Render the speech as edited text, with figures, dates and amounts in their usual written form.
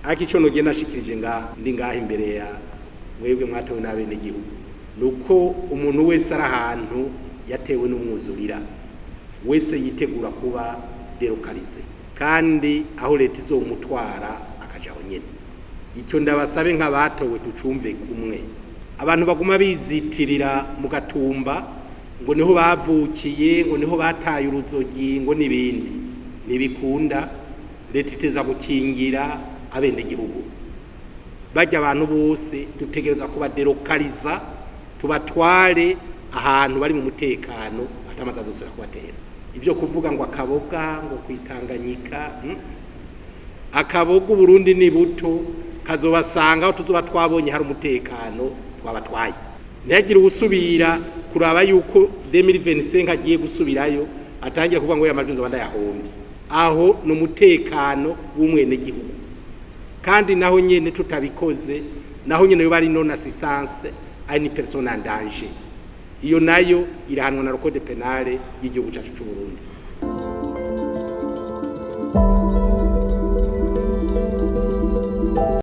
Ariko ico nogenda nashikirije ngaha, ndi ngaha imbere ya mwebwe mwatowe n'abenegihugu, nuko umuntu wese ari ahantu yatewe n'umwuzurira wese yitegura kuba délocalisé, kandi aho leta izomutwara akaja aho nyene. Icyo ndabasabe nk'abatowe, tucumve kumwe. Abantu baguma bizitirira mu Gatumba ngo niho bavukiye, ngo niho bataye uruzogi, ngo n'ibindi, ntibikunda. Leta iteza gukingira abenegihugu. Bajya abantu bose dutegereza kubadélocaliza, tubatware ahantu bari mu mutekano, atamazi azosubira kubatera. Ibyo kuvuga ngo Akaboga, ngo kwitanganyika, Akaboga, Uburundi ni buto, kazobasanga aho tuzoba twabonye hari umutekano twabatwaye. Ntihagire uwusubira kuraba yuko 2025 agiye gusubirayo, atangira kuvuga ngo yamajwi nzoba ndayahombye. Aho ni umutekano w'umwenegihugu. Kandi naho nyene tutabikoze, naho nyene yoba ari non assistance à une personne en danger, iyo nayo irahanwa na code pénal y'igihugu cyacu c'u Burundi.